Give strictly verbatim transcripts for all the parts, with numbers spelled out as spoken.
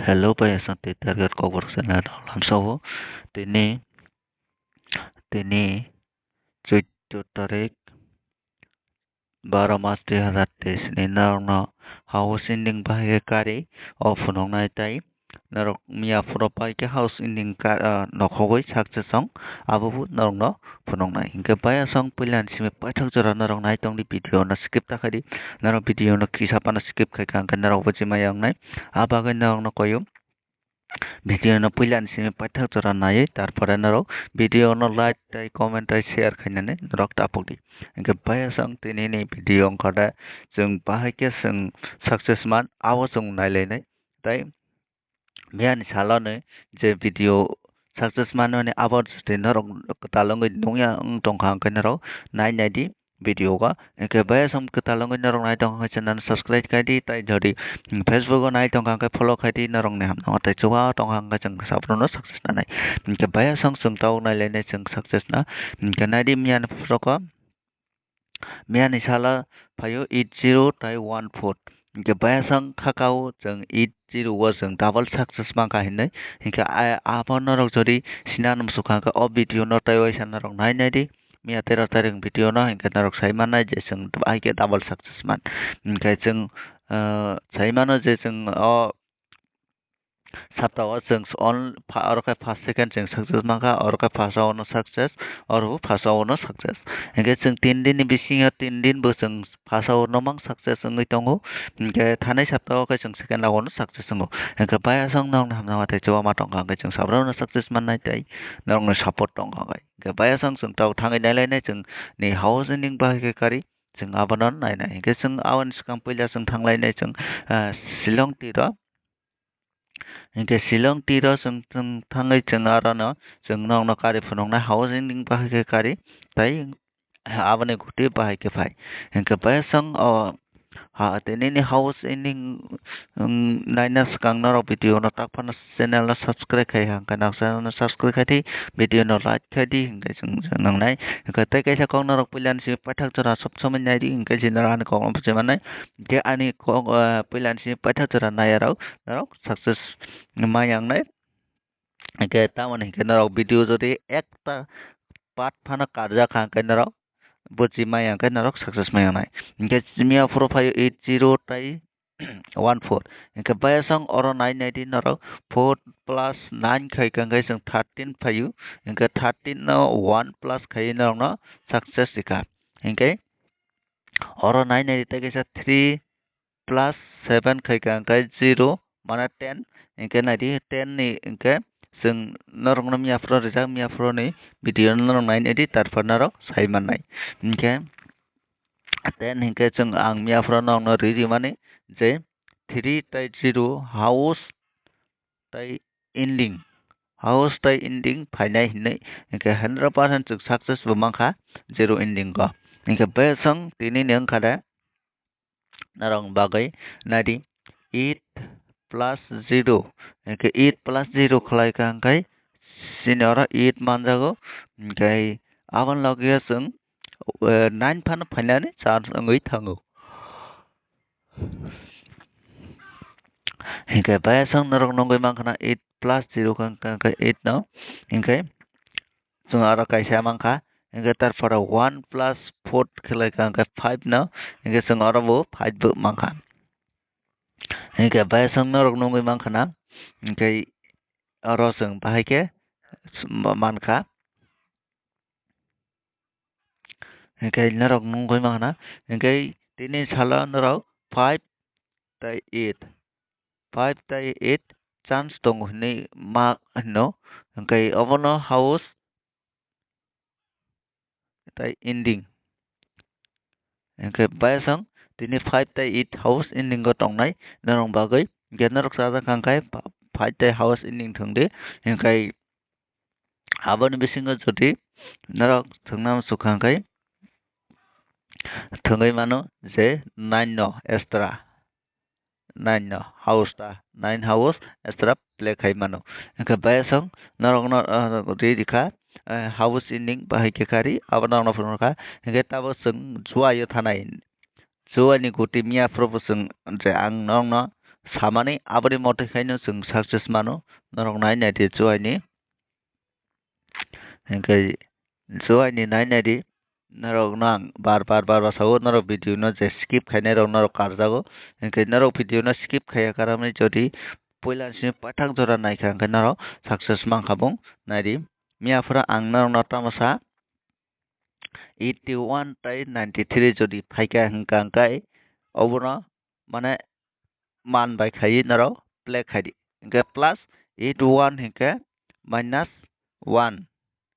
Hello, bai aswk tei target kokborok channel rok lamsao. Tini, tini chwddo tarik, baro mas dui hazar teis ni norokno house ending bahai khe kari o phunuknai tei norok miya phuru pai khe house ending ka-, ah, nokhogwi success wng abo bo norokno phunuknai. Hinkhe bai aswk puila ni simi paithak jora norok nai tongdi video no skip ta khaidi. Norok video no kisa phano skip khai kha hinkhe norok buji maya wngnai. A bagwi norokno koyo video no puila ni simi paithak jora naiwi, tarpore norok video no like tei comment tei share khainani norok tapukdi. Hinkhe bai aswk tini ni video wngkha de chwng bahai khe chwng success man abo chwng nailainai tei miyani salo ni je video success manmani abo jotoi norok kwtal wngwi nungya wng tongkha, hwnkhe norok nai naidi video o. Hwnkhe bai aswk kwtal wngwi norok nai tongkha, hwnkhe channel subscribe khaidi, tei jodi Facebook o nai tongkha, hwnkhe follow khaidi, norokni hamjakma tei chuba tongkha, hwnkhe chwng sabrumno success nanai. Hwnkhe bai aswk chwng tabuk nailainai chwng success na. Hwnkhe naidi miyani phuru ko. Miyani salo phaio eight zero tei one four. Hinkhe bai aswk khakao chwng eight zero o chwng double success mankha hinwi. Hinkhe a-, abo norok jodi sinani muchukha hinkhe o video no tei waisa norok nai naidi. Miya tero tarik video no hinkhe norok sai mannai je chwng bahai khe double success man. Hinkhe chwng, ah, sai mano je chwng o Sapta o chwng on-, pha-, oro khe first second chwng success mankha, oro khe first o no success, oro bo first o no success. Hinkhe chwng tin din ni bisingo tin din bo chwng first o no mang success wngwi tongo. Hinkhe thanai sapta o khe chwng second o no success wngo. Hinkhe bai aswk norokni hamjakma tei chuba ma tongkha, hinkhe chwng sabrumno success mannai tei norokni support tongkha, hinkhe bai aswk chwng tabuk thangwi nailainai chwngni house ending bahai khe kari chwng abono nainai. Hinkhe chwng aboni swkang puila chwng thanglainai chwng, ah, Shillong tiro. Hinkhe Shillong tiro chwng, chwng thangwi chwng arono chwng nokno kari phunuknai house ending bahai khe kari tei aboni guti bahai khe phai. Hinkhe bai aswk o ha, tei nini house ending, um, naina swkang norok video no tak phano channel no subscribe khai ha, hinkhe nok channel no subscribe khai di, video no like khai di, hinkhe chwng, chwng nangnai. Hinkhe tei kaisa kok norok puila ni simi paithak jora sob somoi nai di, hinkhe je norok ani kok no bujui mannai. Hinkhe ani kok, ah, puila ni simi paithak jora nai rok norok success maya wngnai. Hinkhe tamoni hinkhe norok video jodi ekta part phano karjak kha, hinkhe norok buji maya, hinkhe norok success maya wngnai. Hinkhe miya phuru phaio eight zero tei one four. Hinkhe bai aswk oro nai naidi norok four plus nine khai kha, hinkhe chwng thirteen phaio. Hinkhe thirteen no one plus khaiwi norokno success rikha. Hinkhe oro nai naidi tei kaisa three plus seven khai kha, hinkhe zero, mane ten, hinkhe naidi ten ni hinkhe chwng norokno miya phuru rijak, miya phuru ni video no norok nai naidi, tarpor norok sai mannai. Hinkhe ten hinkhe chwng ang miya phuru norokno ri rimani je three tei zero house tei ending, house tei ending phainai hinwi, hinkhe hundred percent chwng success bo mankha zero ending o. Hinkhe bai aswk tini ni wngkha de norok bagwi naidi eight plus zero, hinkhe eight plus zero khlai kha, hinkhe chini oro eight manjago, hinkhe aboni logi o chwng, eh, nine phano phainani chance wngwi thango. Hinkhe bai aswk norok nugwi mankha na eight plus zero kha, hinkhe eight no, hinkhe chwng aro kaisa mankha, hinkhe tarpore one plus four khlai kha, hinkhe five no, hinkhe chwng oro bo five bo mankha. Hinkhe bai aswk norok nugwi mankha na, hinkhe oro chwng bahai khe mankha. Hinkhe norok nugwi mankha na, hinkhe tini salo norok five tei eight, five tei eight chance tongo hinwi ma hino, hinkhe obono house tei ending. Hinkhe bai aswk tini five tei eight house ending o tongnai norok bagwi, hinkhe norok chajak kha hinkhe five tei house ending thwngdi, hinkhe aboni bisingo jodi norok thwngna muchukha hinkhe thwngwi mano je nine no extra. Nine no house ta, nine house extra play khai mano. Hinkhe bai aswk norokno, ah, ri rikha, eh, house ending bahai khe kari, abo norokno phunukha. Hinkhe tabuk chwng juaio thanai. Juani guti miya phuru bo chwng je ang norokno samani, aboni motoi khaino chwng success mano. Norok nai naidi chuaini. Hinkhe chuaini nai naidi. Norokno ang bar bar bar bar sao, norok video no je skip khainai rok norok karjago. Hinkhe norok video no skip khaiya karamwi jodi puila simi paithak jora naikha hinkhe norok success mankha bung naidi. Miyaphuru ang norokno tamo sa eighty one tei ninety three jodi phaikha hinkha hinkhe obono mane man bai khaiwi norok play khaidi. Hinkhe plus eight one hinkhe minus one,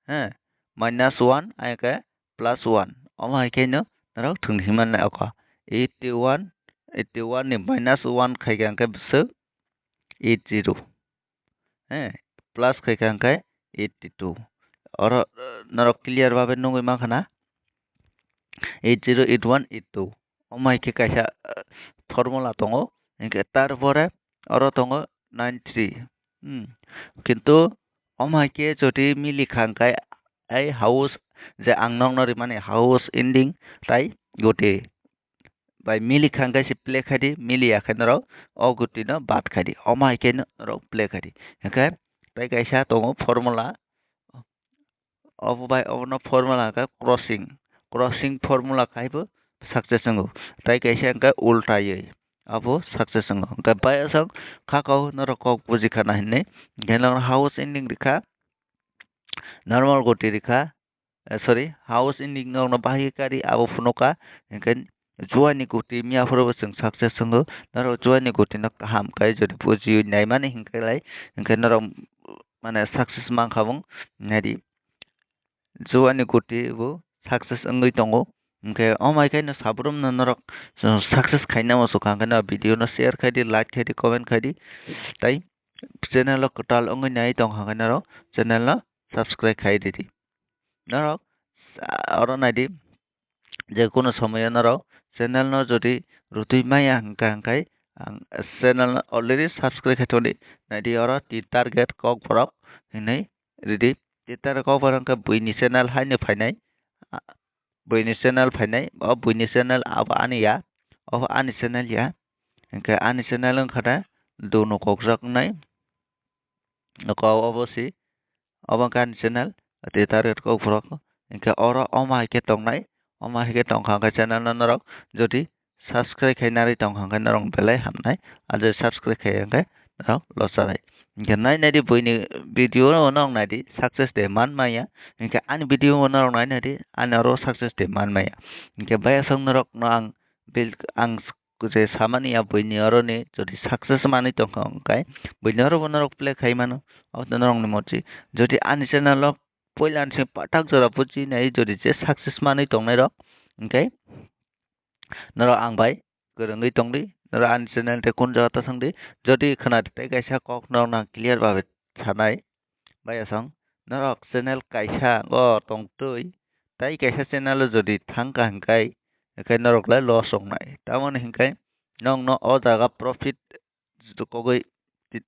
he, minus one hinkhe plus one. Omo hai khe no norok thwng himnai okha eighty one, eighty one ni minus one khaikha hinkhe bwswk eight zero. He, plus khaikha hinkhe eighty two. Oro, eh, norok clear babe nugwi mankha na eight zero eight one eight two. Omo hai khe kaisa, eh, formula tongo, hinkhe tarpore oro tongo nine three. Hmm. Kintu omo hai khe jodi milikha hinkhe ai house je ang nokno rimani house ending tai goti bai milikha hinkhe se play khaidi, miliya khe norok o gutino bad khaidi. Omo hai khe norok play khaidi. Hinkhe tei kaisa tongo formula, obo bai obono formula hinkhe crossing, crossing formula khaibo success wngo. Tei kaisa hinkhe ultaywi abo success wngo. Hinkhe bayasok kha kok norok kok buji khana hinwi hinkhe norok house ending rikha, normal goti rikha, eh, sorry, house ending norokno bahai khe kari abo phunukha, hinkhe juani goti miyaphuru bo chwng success wngo, norok juani gotino kaham khe jodi bujiwi naimani hinkhe lai, hinkhe norok mane success mankha bung naidi. Juani goti bo success wngwi tongo, hinkhe omo hai khe no sabrumno norok success khaina muchukha, hinkhe no video no share khaidi, like khaidi, comment khaidi, tei channel o kwtal wngwi nai tongkha hinkhe norok channel no subscribe khai ridi. Norok, ah, oro naidi, je kono somoyo norok channel no jodi rutui maya hinkha hinkhe ang channel no already subscribe khai tongdi. Naidi oro tin target kokborok hinwi ridi. Tin target kokborok hinkhe buini channel haino phainai, ah, buini channel phainai, o buini channel abo ani ya, obo ani channel ya. Hinkhe ani channel wngkha da Dunu Kokjak wngnai. Nokho obo si, obo wngkha ani channel, tei target kokborok. Hinkhe oro omo hai khe tongnai, omo hai khe tongkha hinkhe channel no norok jodi subscribe khai narwi tongkha hinkhe norok belai hamnai, ah je subscribe khai hinkhe norok losanai. Hinkhe nai naidi buini video no norok naidi success de man maya, hinkhe ani video no norok nai naidi ani oro success de man maya. Hinkhe bayasok norok no ang bil-, ang je samani ya buini oroni jodi success manwi tongkha hinkhe buini oro bo norok play khai mano, abo norokni mochi. Jodi ani channel o puila ni simi paithak jora buji nai jodi je success manwi tongnai rok hinkhe norok ang bai kwrwngwi tongdi, norok ani channel tei kun jaga ta swngdi. Jodi khwnadi tei kaisa kok norokno ang clear babe sanai, bayasong norok channel kaisa o tongtwi tei kaisa channel o jodi thangkha hinkhe, hinkhe norok lai loss wngnai. Tamoni hinkhe nokno o jaga profit kogwi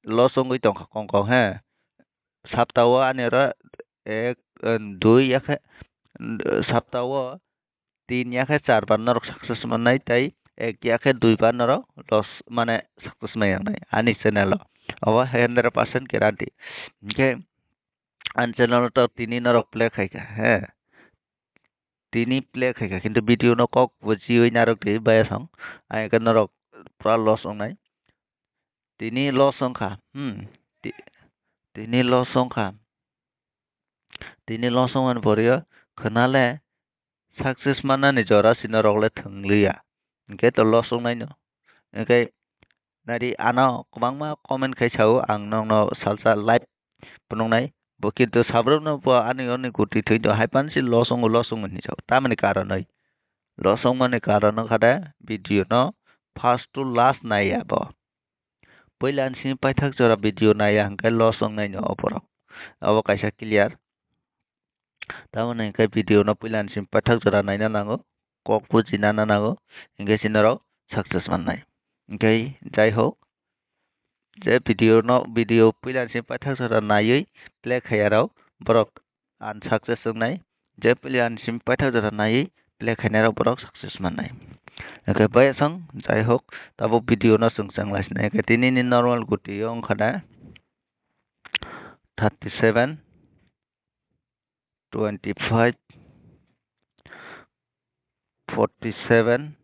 loss wngwi tongkha kong kong he. Sapta o ani oro ek, dui yakhe, sapta o tin yakhe char bar norok success mannai tei ek yakhe dui bar norok loss mane success maiyangnai ani channel o. Obo hundred percent guarantee. Hinkhe ani channel o to tini norok play khaikha he. Tini play khaikha, kintu video no kok bo jiwi narwk di, bayasong. Ang khe norok pura loss wngnai. Tini loss wngkha, hmm, ti-, tini loss wngkha. Tini loss wngmani pore o khwnale success mannani jora si norok le thwngliya. Hinkhe to loss wngnaino. Hinkhe naidi ano kwbangma comment khai sao, ang nokno salsa live phunuknai. Bo kintu sabrumno bo ani oni goti thwi do, hai phano si loss wngo, loss wngo hinwi sao. Tamoni karonwi? Loss wngmani karon wngkha de video no first to last naiya bo. Puila ni simi paithak jora video naiya hinkhe loss wngnaino oborok. Obo kaisa clear. Tamoni hinkhe video no puila ni simi paithak jora naina nango, kok bujina nango, hinkhe si norok success mannai. Hinkhe jai hok, je video no, video puila ni simi paithak jora naiwi play khaiya rok, borok unsuccess wngnai. Je puila ni simi paithak jora naiwi play khainai rok borok success mannai. Hwnkhe bai aswng, jai hok, tabuk video no chwng chang lai sinai. Hwnkhe tini ni normal guti o wngkha da thirty seven, twenty five, forty seven,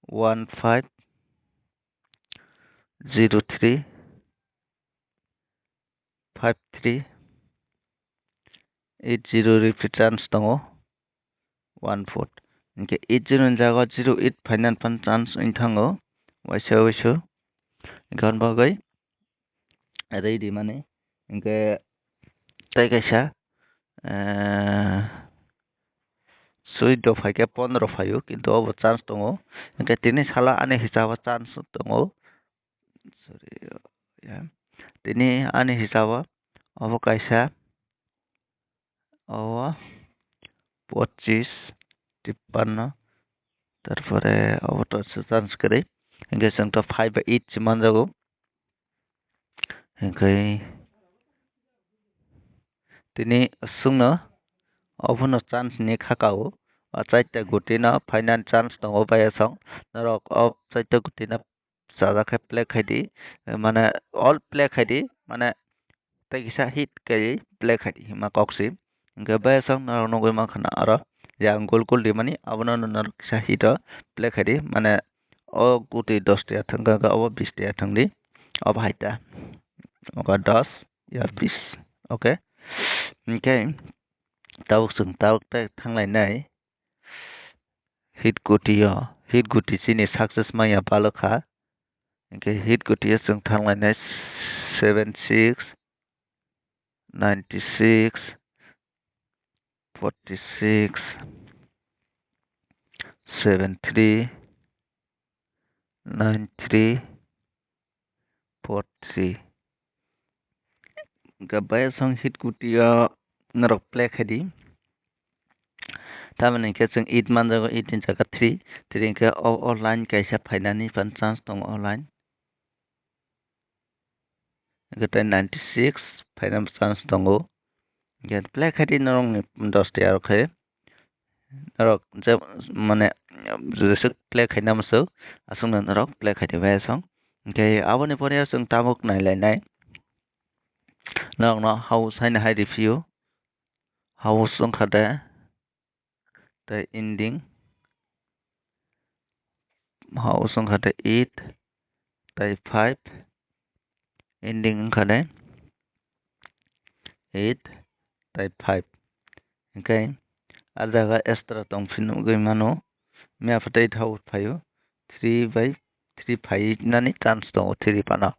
one five, zero three, five three, eight zero repeat chance tongo, one four. Hwnkhe eight zero ni jaga zero eight phaina phan chance wng thango, waisa waisa. Hwnkhe hwn bagwi ready mani. Hwnkhe tei kaisa, eh, suido phaikhe pondro phaio, kintu obo chance tongo. Hwnkhe tini salo ani hisabo chance tongo. Sorry, ya. Tini ani hisabo obo kaisa, obo pochis, tippanno, tarpore obo to chance kwrwi. Hwnkhe chwng to five bai eight se manjago. Hwnkhe tini chwngno obono chance ni khaka o, o chaita guti no phainani chance tongo bai aswk norok o chaita guti no chajak khe play khai di, mane all play khai di, mane tei kisa hit khe play khai di hima kok si. Hwnkhe bai aswk norok nugwi mankha na oro yang gol gol rimani abono norok kisa hit o play khai di, mane o guti dos tiya thang kha, obo bis tiya thang di, obo hai ta. Oka dos ya bis, okay. Hwnkhe tabuk chwng tabuk tei thang lai nai. Hit guti o, hit guti chini success manya balo kha. Hwnkhe hit guti o chwng thang lai nai seven six, ninety six, forty six, seven three, nine three, four three. Hwnkhe bai aswk hit guti o norok play khai di. Tamoni hwnkhe chwng eight manjago, eight ni jaga three, three hwnkhe o, o line kaisa phainani phan chance tongo o line. Hwnkhe tei ninety six phaina chance tongo. Hwnkhe play khai di norokni dos tiya rok khe. Norok je mane jeswk play khaina mwswk, aswkno norok play khai di bai aswk. Hwnkhe aboni pore chwng tabuk nai lai nai. Norokno house haino hai review. House wngkha de tei ending. House wngkha de eight tei five. Ending wngkha de eight tei five. Hwnkhe a jaga extra tong phino wngwi mano. Mia phatai thao phaio three by three phainani chance tongo three phano.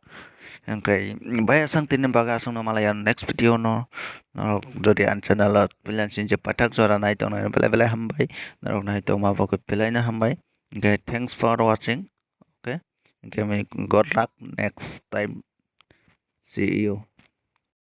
Hwnkhe bai aswk tini bagwi aswkno malai ang next video no. Norok jodi ani channel o freelancing je paithak jora nai tongnai belai belai hambai. Norok nai tongma bo khe belai no hambai. Hwnkhe thanks for watching. Okay. Hwnkhe good luck next time. See you.